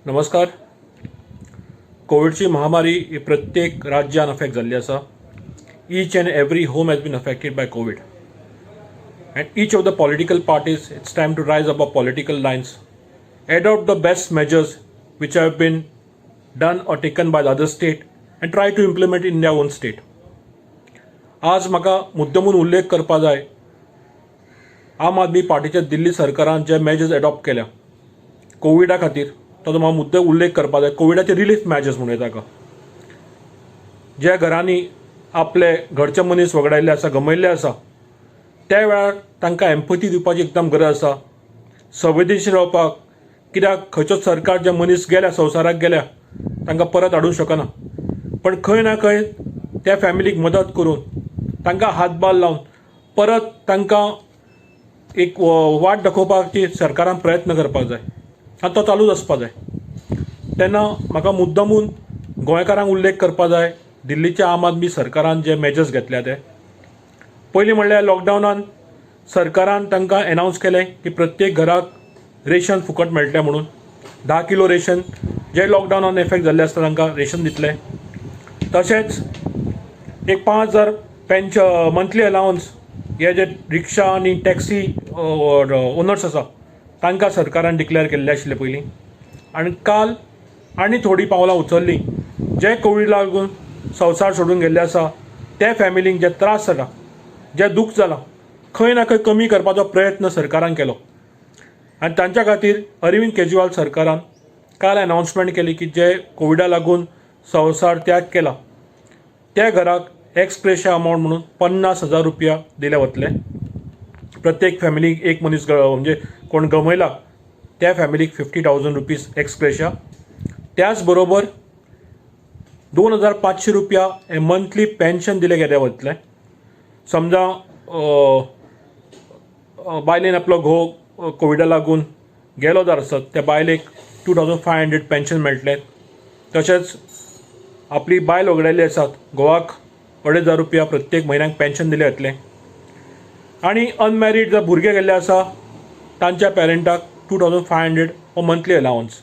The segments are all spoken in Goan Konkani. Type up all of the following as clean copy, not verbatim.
नमस्कार. कोविडची महामारी ही प्रत्येक राज्यान अफेक्ट जाल्ली आसा. Each and every home has been affected by COVID and each of the political parties, it's time to rise above political lines, adopt the best measures which have been done or taken by the other state and try to implement in their own state. आज म्हाका मुद्दमून उल्लेख करपा जाय, आम आदमी पार्टीच्या दिल्ली सरकारान जे मेजर्स एडॉप्ट केल्या कोविडा खातीर, ताजो म्हाका मुद्दो उल्लेख करपा जाय. कोविडाचे रिलीफ मेजर्स म्हणूं येता ताका. ज्या घरांनी आपले घरचे मनीस वगडायल्ले आसा, गमयल्ले आसा, त्या वेळार तांकां एम्पथी दिवपाची एकदम गरज आसा, संवेदनशील रावपाक. कित्याक खंयचोच सरकार जे मनीस गेल्या, संवसाराक गेल्या, तांकां परत हाडूंक शकना, पण खंय ना खंय त्या फॅमिलीक मदत करून, तांकां हातभार लावन परत तांकां एक वाट दाखोवपाची सरकारान प्रयत्न करपाक जाय आनी तो चालूच आसपा जाय. तेन्ना म्हाका मुद्दमून गोंयकारांक उल्लेख करपा जाय, दिल्लीच्या आम आदमी सरकारान जे मेजर्स घेतल्या ते. पयलीं म्हणल्यार लॉकडावनान सरकारान तांकां एनावन्स केलें की प्रत्येक घराक रेशन फुकट मेळटलें म्हणून, 10 किलो रेशन. जे लॉकडावनान एफेक्ट जाल्ले आसता तांकां रेशन दितले. तशेंच एक 5000 पेन्शन, मंथली अलावन्स हे जे रिक्षा आनी टॅक्सी ओनर्स आसा तांकां सरकारान डिक्लेअर केल्ले आशिल्ले पयलीं. आनी काल आनी थोडीं पावलां उचल्लीं, जे कोवीड लागून संवसार सोडून गेल्ले आसा ते फॅमिलींक जे त्रास जाला, जे दूख जालां, खंय ना खंय कमी करपाचो प्रयत्न सरकारान केलो. आनी तांच्या खातीर अरविंद केजरीवाल सरकारान काल अनावन्समेंट केली की जे कोविडा लागून संवसार त्याग केला त्या घराक एक्स ग्रेशिया अमावंट म्हणून 50,000 रुपया दिले वतले. प्रत्येक फॅमिलीक एक मनीस म्हणजे कोण गमयला त्या फॅमिलीक ₹50,000 ex gratia. त्याच बरोबर 2500 रुपया हे मंथली पेन्शन दिले गेले वतले. समजा बायलेन आपलो घोव कोविडा लागून गेलो जर आसत, त्या बायलेक 2500 पेन्शन मेळटलें. तशेंच आपली बायल वगडायल्ली आसात, घोवाक 2500 रुपया प्रत्येक म्हयन्याक पेन्शन दिलें वतलें. आनी अनमॅरीड जर भुरगे गेल्ले आसा, तांच्या पेरंटाक 2500 हो मंथली अलावन्स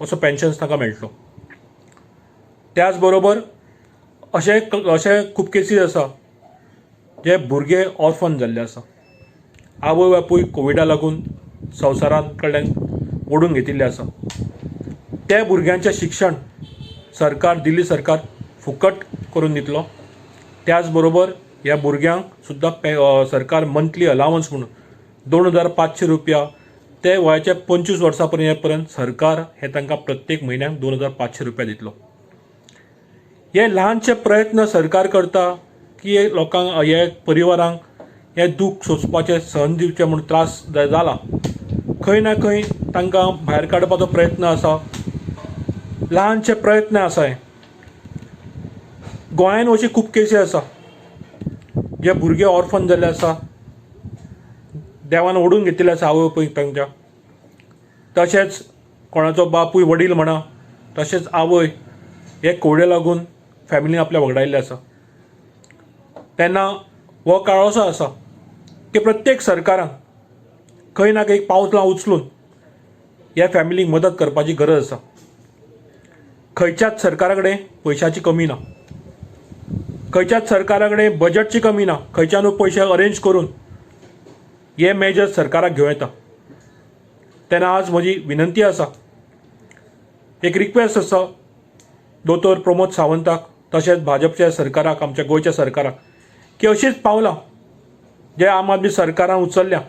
असो पेन्शन्स तांकां मेळटलो. त्याच बरोबर अशे अशे खूब केसीस आसा जे भुरगे ऑर्फन जाल्ले आसा, आवय बापूय कोविडा लागून संवसारां कडल्यान ओडून घेतिल्ले आसा. त्या भुरग्यांचें शिक्षण सरकार, दिल्ली सरकार फुकट करून दितलो. त्याच बरोबर ह्या भुरग्यांक सुद्दां सरकार मंथली अलावन्स म्हणून 2500 रुपया ते वयाच्या 25 वर्सां पर्यंत सरकार हे तांकां प्रत्येक म्हयन्याक 2500 रुपया दितलो. हे ल्हानशे प्रयत्न सरकार करता की हे लोकांक, हे परिवारांक हें दूख सोंसपाचें, सहन दिवचें म्हूण त्रास जाला, खंय ना खंय तांकां भायर काडपाचो प्रयत्न आसा. ल्हानशे प्रयत्न आसा हे. गोंयान अशी खूब केसी आसा जे भुरगे ऑर्फन जाल्ले आसा, देवान ओडून घेतिल्ले आसा आवय बापूयक तांच्या. तशेंच कोणाचो बापूय, वडील म्हणा, तशेंच आवय हे कोविडा लागून फॅमिलीन आपल्या वगडायल्ले आसा. तेन्ना हो काळ असो आसा की प्रत्येक सरकारान खंय ना खंय पावलां उचलून ह्या फॅमिलीक मदत करपाची गरज आसा. खंयच्याच सरकारा कडेन पयशाची कमी ना, खंयच्याच सरकारा कडेन बजटची कमी ना. खंयच्यानूय पयशे अरेंज करून हे मेजर्स सरकाराक घेवं येता. तेन्ना आज म्हजी विनंती आसा, एक रिक्वेस्ट आसा दोतोर प्रमोद सावंताक, तशेंच भाजपच्या सरकाराक, आमच्या गोंयच्या सरकाराक की अशींच पावलां जे आम आदमी सरकारान उचलल्या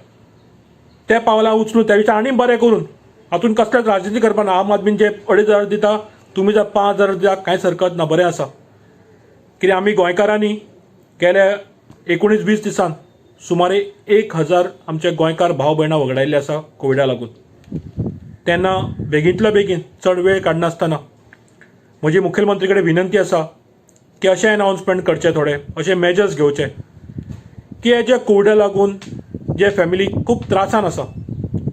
ते पावलां उचलून त्या विशय आनी बरें करून, हातूंत कसलेच राजनिती करपा ना. आम आदमीन जे 2500 दिता, तुमी जर 5000 दिता, कांयच हरकत ना, बरें आसा. कित्याक आमी गोंयकारांनी गेल्या 19-20 दिसान सुमारे 1000 आमचे गोंयकार भाव भयणां वगडायल्ले आसा कोविडा लागून. तेन्ना बेगींतल्या बेगीन, चड वेळ काडनासतना म्हजी मुखेलमंत्री कडेन विनंती आसा की अशें अनावन्समेंट करचें, थोडे अशे मेजर्स घेवचे की हे जे कोविडा लागून जे फॅमिली खूब त्रासान आसा,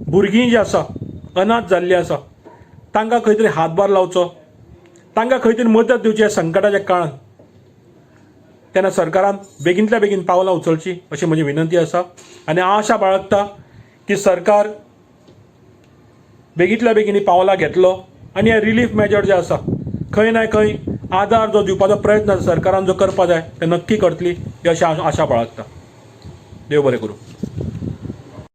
भुरगीं जी आसा अनाथ जाल्लीं आसा, तांकां खंय तरी हातभार लावचो, तांकां खंय तरी मदत दिवची ह्या संकटाच्या काळान. तेन्ना सरकारान बेगींतल्या बेगीन पावलां उचलची अशी म्हजी विनंती आसा आनी आशा बाळगता की सरकार बेगींतल्या बेगीन ही पावलां घेतलो. आनी हे रिलीफ मेजर जे आसा, खंय ना खंय आदार जो दिवपाचो प्रयत्न सरकारान जो करपा जाय, ते नक्की करतली ही अशें आशा बाळगता. देव बरें करूं.